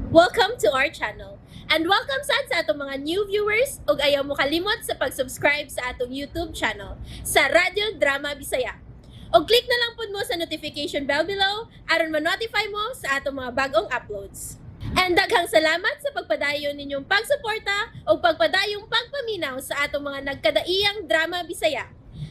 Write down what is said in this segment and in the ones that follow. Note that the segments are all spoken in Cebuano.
Welcome to our channel. And welcome sad sa atong mga new viewers ug ayaw mo kalimot sa pag-subscribe sa atong YouTube channel sa Radyo Drama Bisaya. Og click na lang pud mo sa notification bell below aron ma-notify mo sa atong mga bagong uploads. And daghang salamat sa pagpadayon ninyong pagsuporta ug pagpadayong pagpaminaw sa atong mga nagkadaiyang drama Bisaya.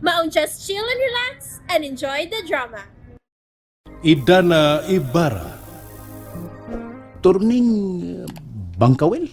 Maong just chill and relax and enjoy the drama. Idana Ibarra. Turning Bangkawel?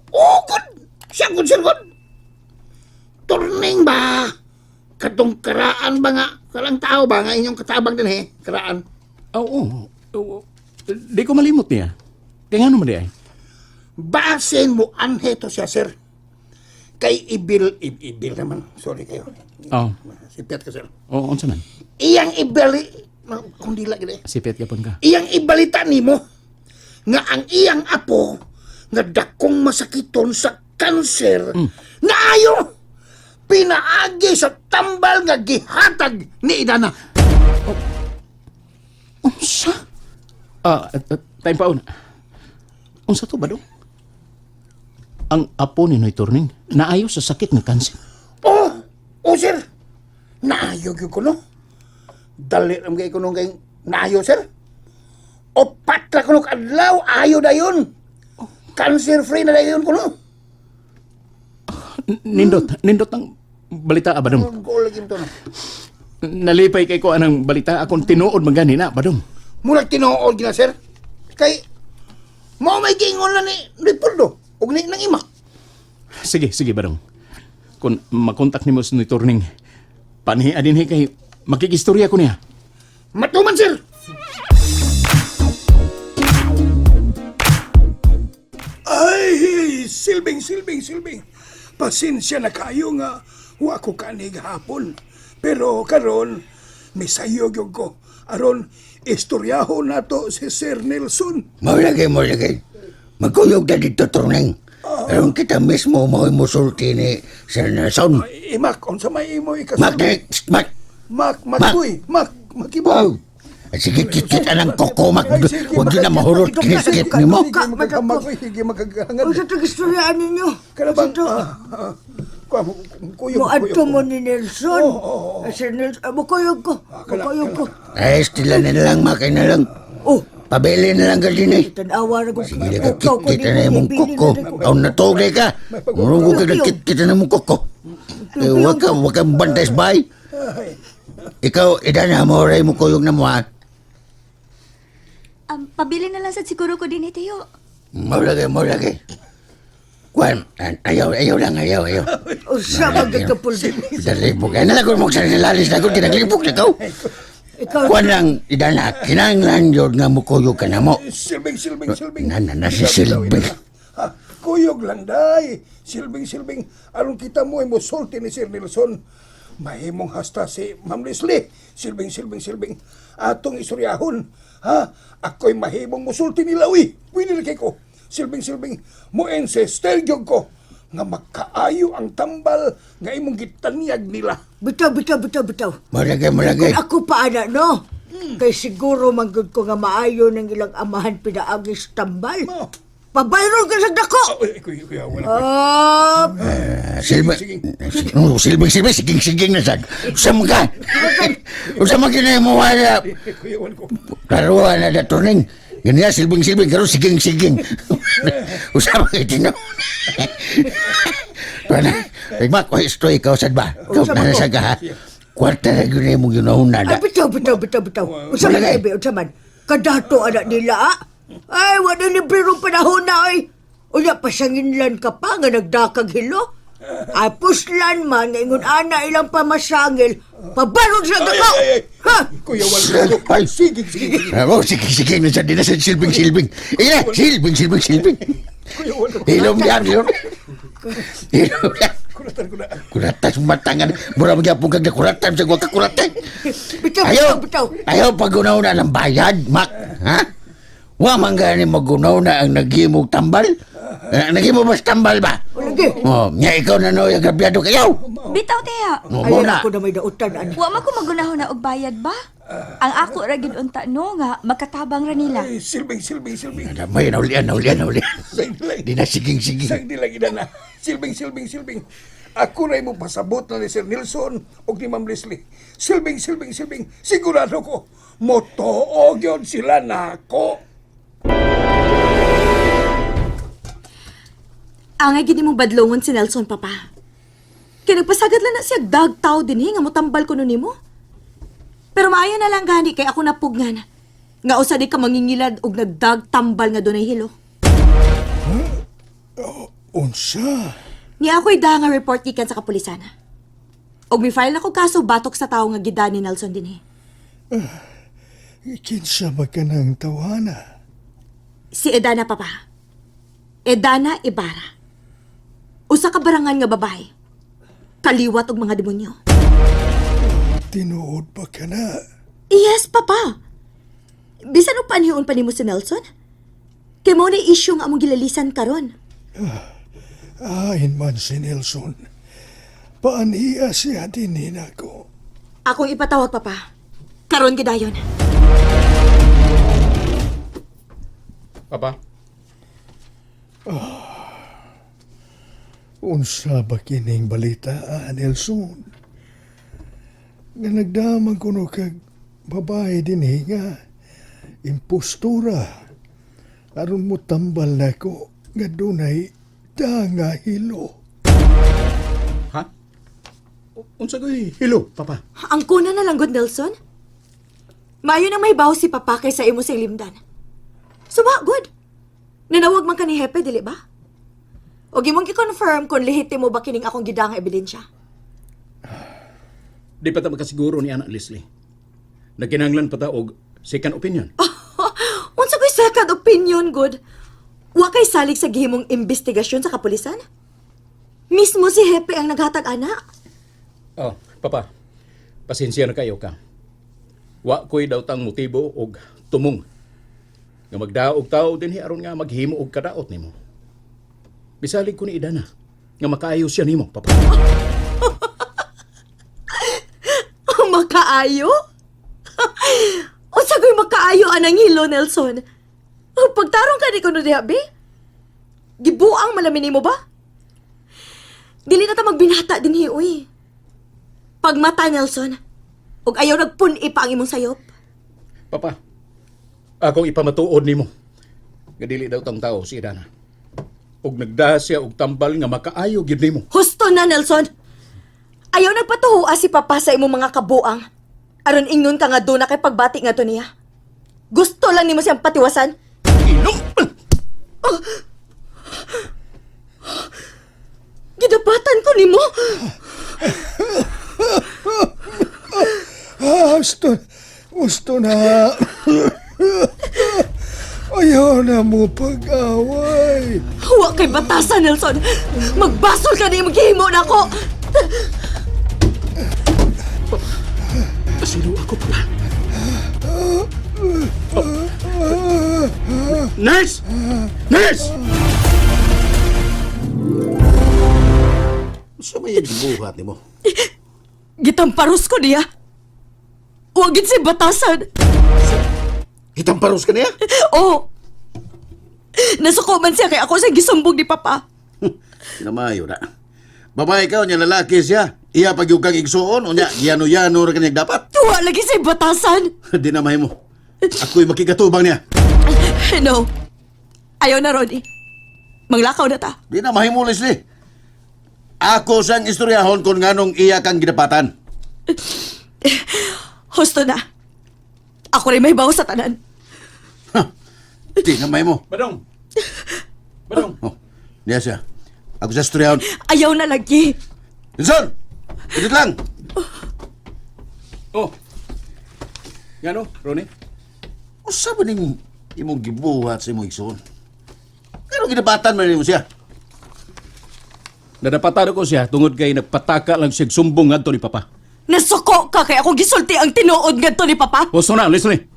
Oh, good! Siya good, sir, good! Turning ba? Katong karaan ba nga? Karang tao ba nga inyong katabang din eh? Karaan. Oo. Oo. Di ko malimot niya. Kaya nga naman di ay. Basin mo anhe to siya, sir. Kay ibil, ibil naman. Sorry kayo. Oo. Sipyat ka, sir. Oo, unsa man? Iyang ibali, kung dila gid eh. Sipit ka ka. Iyang ibalita nimo nga ang iyang apo nga dakong masakiton sa kanser naayo pinaagi sa tambal nga gihatag ni Idana. Unsa? Time pa una. Unsa to ba dong? Ang apo ni Noy Turning naayo sa sakit nga kanser. Oh, oh sir. Naayo gyud ko no. Dali ra kay ko nung kay naayo sir. Opat ra kuno adlaw ayo dayon. Cancer free na dayon ko no. Nindot, nindot ang balita abadong. Goal lagi to no. Nalipay kay ko anang balita akong tinuod man gani na badong. Murag tinuod gina sir. Kay mao may giingon na ni Leopoldo ug ni nang ima. Sige, sige badong. Kung makontak nimo si Noy Turning, panhi dinhi kay makikistorya ko niya. Matuman sir. Ay, silbing, silbing, silbing. Pasensya na kayo nga wa ko kanig hapon. Pero karon misayo gyud ko. Aron istoryahon nato si Sir Nelson. Mao lagi, mao lagi. Magkuyog na dito, Torneng. Aron kita mismo mao'y musulti ni Sir Nelson. Ay, Imak, unsa may imo Mak, ikasulti? dili, psst, Mak. Mak, Mak. Makoy, Mak, Makiboy. Wow. Sige, kit-kit anang koko, Mak. Ay, sige, Huwag yun na mahurot, kit-kit ni mo. Sige, magkamakoy, sige, magkagangad. Unsa to gistoryaan ninyo? Kana bang, Unsa to? kuha, kuyog, Moadto kuyog. mo ni Nelson. Oo, oo, Si Nelson, mukuyog ko. Kala- Mukuyog ko. Ay, stila na lang, Mak. Ay na lang. Oh, Pabili na lang ka din eh. tanawa na ko. Sige, kit-kit na imong koko. Aw, natugay ka. Murungo ka na kit-kit na imong koko. Eh, wag ka bantay sa bahay. Ikaw, idana mo, ray mo kuyog na mo, ha? Pabili na lang sa siguro ko din itiyo. Mao lagi, mao lagi. Kuan, ayaw, ayaw lang, ayaw, ayaw. Unsa man gagapuldi. Dalibog. Ay, nalagod mo sa nilalis na ko, tinaglibog na ko. Ikaw, Kuan lang, idana, kinanglan yun nga mukuyog ka na mo. Silbing, silbing, silbing. Na, na, na, si silbing. Ha, kuyog lang, day. Silbing, silbing. Aron kita mo ay musulti ni Sir Nelson. Mahimong hasta si Ma'am Leslie. Silbing, silbing, silbing. Atong isuryahon. Ha? Ako'y mahimong musulti ni Lawi. Pwede na kay ko. Silbing, silbing. Mo ancestor gyud ko nga makaayo ang tambal nga imong gitanyag nila. bitaw, bitaw, bitaw, bitaw. Mao lagi, mao lagi. Kung ako pa ana, no? Kay siguro manggod ko nga maayo ng ilang amahan pinaagi sa tambal. Oh. Pabayron ka sa dako! Ay, kuya, kuya, wala. Ah, Silbing, silbing, silbing, siging, siging na sad. Usam ka. Usam ka na mo wala. Kuya, wala ko. Klaruan na datuning. Ganyan, silbing, silbing, karon siging, siging. Usam ka itino. Tuan, Mak, oy, istoy ikaw sad ba? Ikaw Usam na ako. sa ka, ha? Kwarta na yun imong ginahon na Ay, bitaw, bitaw, bitaw, bitaw. Unsa man Wala kay unsa man? Kadato anak nila, ah. Ay, wala ni birong panahon na, ay. Unya, pasanginlan ka pa nga nagdakag hilo. Ay, puslan man, nga ingon ana ilang pamasangil. Pabarog sa Ay, dako! ay, ay. Ha? Kuya, wala ko. Ay. Sige, sige, sige. Oh, sige, sige na sad, di na sad, silbing, silbing. Iya, silbing, silbing, silbing. Kuya, wala ko. Hilom yan, hilom. Hilom yan. Kuratan ko na. Kuratan sa matangan. Mura magyapon kag nakuratan sa ka kuratan. Bitaw, Ayaw, bitaw, bitaw. ayaw paggunaw na ng bayad, Mak. Ha? Wa man gani magunaw na ang naghimog tambal. Eh, naghimo ba sa tambal ba? Lagi. Oh, nya ikaw na no, yung grabyado kayo. Bitaw tiya. Oh, mo Ay, na. ako na may dautan, ani. Wa man ko magunahon na og bayad ba? Ang ako ra gid unta no nga makatabang ra nila. Ay, silbing, silbing, silbing. May naulian, naulian, naulian. Sang dilag. Di na siging-siging. Sang dilag ina na. Silbing, silbing, silbing. Ako na imong pasabot na ni Sir Nelson o ni Ma'am Leslie. Silbing, silbing, silbing. Sigurado ko, motoo yun sila nako. Angay gini mong badlongon si Nelson, papa. Kaya nagpasagad lang na siya dagtaw din eh, nga motambal ko nun nimo. Pero maayo na lang gani kay ako napugnan. Nga usa di ka mangingilad og nagdagtambal nga dunay hilo. Unsa? Ni ako'y da nga report gikan sa kapulisan. Og mi-file ako kaso batok sa tawo nga gida ni Nelson dinhi. Kinsa ba ka ng tawana? Si Edana, papa. Edana Ibarra. Usa ka barangan nga babae. Kaliwat og mga demonyo. Tinuod ba ka na? Yes, papa. Bisan og panhiun pa nimo si Nelson. Kay mao ni issue nga among gilalisan karon. Ahin man si Nelson. Paaniya siya din nako. Akong ipatawag, papa. Karon gidayon. Papa, Unsa ba kining balita, Nelson? Nga nagdamag kuno kag babae din nga impostura. Aron mo tambal nako nga dunay da nga hilo. Ha? Unsa ko'y hilo, papa? Ang kuna na lang gud, Nelson. Maayo nang may si papa kaysa imo sa ilimdan. Suba, good. Nanawag man ka ni Hepe, dili ba? O gimong gi-confirm kung lehitimo ba kining akong gidanga ebidensya. Di pa ta makasiguro ni Ana Leslie. Nagkinahanglan pa ta og second opinion. Unsa ko'y second opinion, good? Wa kay salig sa gihimong investigasyon sa kapulisan? Mismo si Hepe ang naghatag ana. Oh, papa. Pasensya na kayo ka. Wa ko'y daw tang motibo og tumong. Nga magdaog tao dinhi aron nga maghimo og kadaot nimo. Bisalig ko ni Idana nga makaayo siya nimo, papa. Makaayo? Unsa ko'y makaayo anang hilo, Nelson? Pagtarong ka ni kuno diha, be? Gibuang malamin nimo ba? Dili na ta magbinata dinhi, uy. Pagmata, Nelson. Ug ayaw nagpun-i pa ang imong sayop. Papa, akong ipamatuod nimo. Nga dili daw tang tao si Idana. Og nagda siya og tambal nga makaayo gyud nimo. Husto na, Nelson. Ayaw nagpatuhua si Papa sa imong mga kabuang. Aron ingnon ka nga doon na kay pagbati nga to niya. Gusto lang nimo siyang patiwasan. Ilong! Gidapatan ko nimo. Ah, gusto, gusto na. Ayaw na mo pag-away. Huwa kay batasan, Nelson. Magbasol ka na imong gihimo na ako. Sino ako, papa? Oh. Nurse! Nurse! Sa may buhat nimo. Gitamparos ko niya. Huwag gid si batasan. Gitamparos ka niya? Oo. Nasuko man siya kay ako sa gisumbog ni Papa. Sinamayo na. Babae ka, unya lalaki siya. Iya pag yung kang igsuon, unya, yano-yano ra kanyang dapat. Tuwa lagi si batasan. Di na mahimo. Ako'y makigatubang niya. No. Ayaw na, Ronnie. Manglakaw na ta. Di na mahimo, Leslie. Ako sang istoryahon kung nganong iya kang gidapatan. Husto na. Ako rin may bawo sa tanan. Di na mahimo. Badong! Badong! Oh, niya siya. Ako sa istoryahon. Ayaw na lagi. Wilson! Idit lang! Oh! Ngano, Ronnie? Usa ba ning imong gibuhat sa imong igsuon? Pero gidapatan man nimo siya. Nadapatan ko siya tungod kay nagpataka lang siya sumbong ngadto ni Papa. Nasuko ka kay ako gisulti ang tinuod ngadto ni Papa. Husto na, Leslie.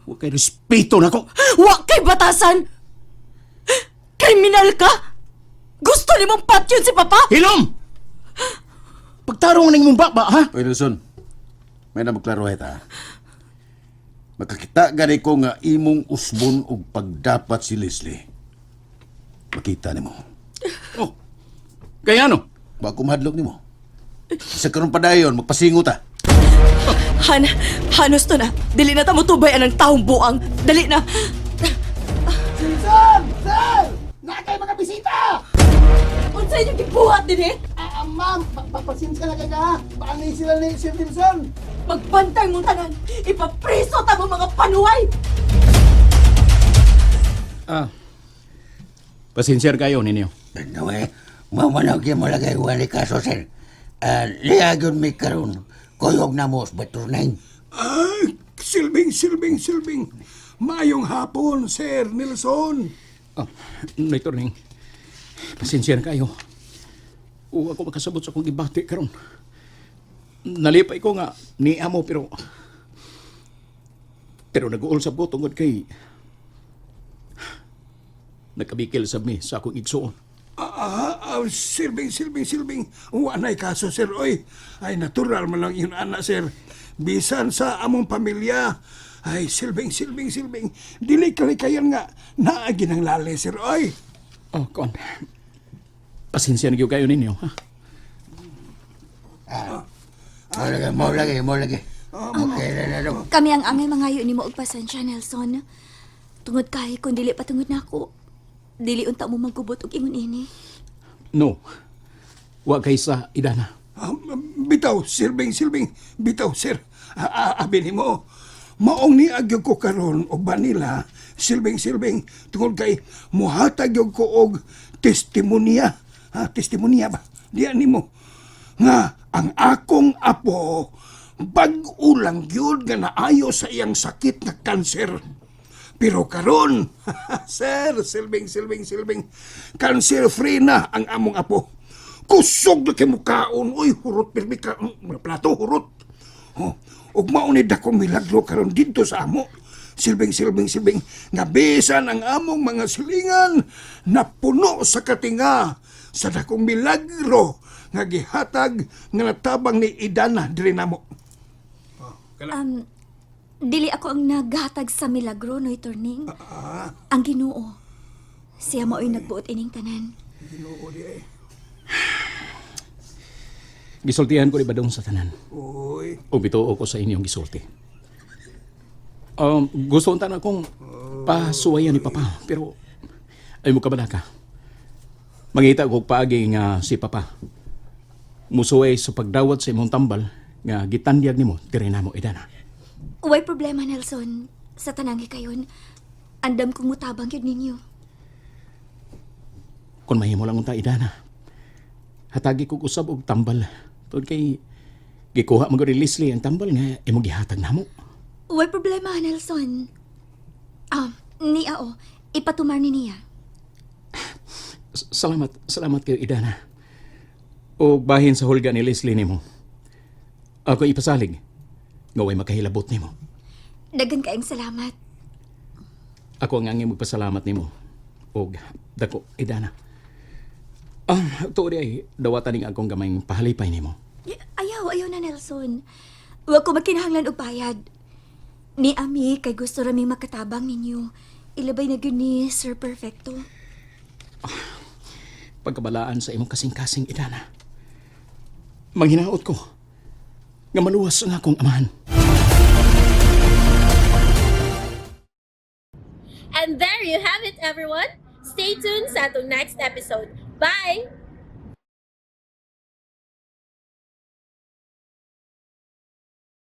Huwag kay respeto na ko. Wa kay batasan. Kriminal ka. Gusto ni mong patyon si Papa. Hilom! Pagtarong ning mong baba, ha? Oy, Wilson. May na magklaro ta. Makakita gani ko nga imong usbon og pagdapat si Leslie. Makita nimo. Oh. Kaya ano? Wa ko mahadlok nimo. Sa karon padayon magpasingot ta. Han, hanos to na. Dili na ta mo tubay anang taong buang. Dali na. Sir! Sir! Nakay mga bisita! Unsa inyong gibuhat dinhi? Ah, ah, ma'am, papasensya na kayo ha. Paano sila ni Sir Nelson? Magbantay mong tanan. Ipapriso ta mo mga panuway. Ah. Pasensya kayo ninyo. Ano eh, mamanaw mo lagay wali kaso sir. Liagon mi karon. Kuyog na mo sa baturneng. Ay, silbing, silbing, silbing. Mayong hapon, Sir Nelson. Oh, Nay Turning. Pasensya na kayo. O ako makasabot sa akong gibati karon. Nalipay ko nga ni amo pero pero nag-uol sa ko tungod kay nagkabikil sa mi sa akong igsuon. Silbing, silbing, silbing. Wanay kaso, sir. Oy, ay, natural man lang yun, anak, sir. Bisan sa among pamilya. Ay, silbing, silbing, silbing. Dili kalikayan nga. Naagi ng lali, sir. Oy. Oh, kon. Pasensya na gyud kayo ninyo, ha? Mo lagi, mo lagi, mo lagi. Okay na na no. Kami ang angay mangayo nimo og pasensya, Nelson. Tungod kay kung dili pa tungod nako. Dili unta mo magkubot og ingon ini. No. Wa kay sa idana. Ah, bitaw, silbing, silbing. Bitaw, sir. Abi nimo. Maong niagyo ko karon og banila, silbing, silbing, tungod kay muhatag gyud ko og testimonya. Ha, testimonya ba? Diya nimo. Nga ang akong apo bag-o lang gyud nga naayo sa iyang sakit nga kanser. Pero karon, sir, silbing, silbing, silbing, cancer free na ang among apo. Kusog na kay mukaon, uy, hurot pirmi ka, plato hurot. Oh, ug mao ni dakong milagro karon didto sa amo. Silbing, silbing, silbing, nga bisan ang among mga silingan napuno sa katinga sa dakong milagro nga gihatag nga natabang ni Idana diri namo. Dili ako ang naghatag sa milagro, Noy Turning. Ang Ginoo. Siya mao'y nagbuot ining tanan. Ginoo di ay. Gisultihan ko ni Badong sa tanan. Uy. O bituo ko sa inyong gisulti. Gusto unta na akong pasuwayan ni Papa, pero ay mo kabala ka. Mangita ko og paagi nga si Papa. Musuway sa pagdawat sa imong tambal nga gitandyag nimo diri namo idana. Way problema, Nelson. Sa tanang hikayon, andam kong mutabang yun ninyo. Kung mahimo lang unta idana. Hatagi kog usab og tambal. Tungod kay gikuha man gud ni Leslie ang tambal nga imong gihatag namo. Way problema, Nelson. Ah, niya o, ipatumar ni niya. Salamat, salamat kayo idana. O bahin sa hulga ni Leslie nimo. Ako ipasalig. Nga way makahilabot nimo. Daghan kaayong salamat. Ako ang angay magpasalamat nimo. Og dako idana. Ah, tuod ay dawatan ning akong gamayng pahalipay nimo. Ayaw, ayaw na, Nelson. Huwag ko magkinahanglan og bayad. Ni Ami, kay gusto raming makatabang ninyo. Ilabay na gyud ni Sir Perfecto. Pagkabalaan sa imong kasing-kasing idana. Manghinaot ko nga maluwas ang akong amahan. And there you have it, everyone. Stay tuned sa atong next episode. Bye!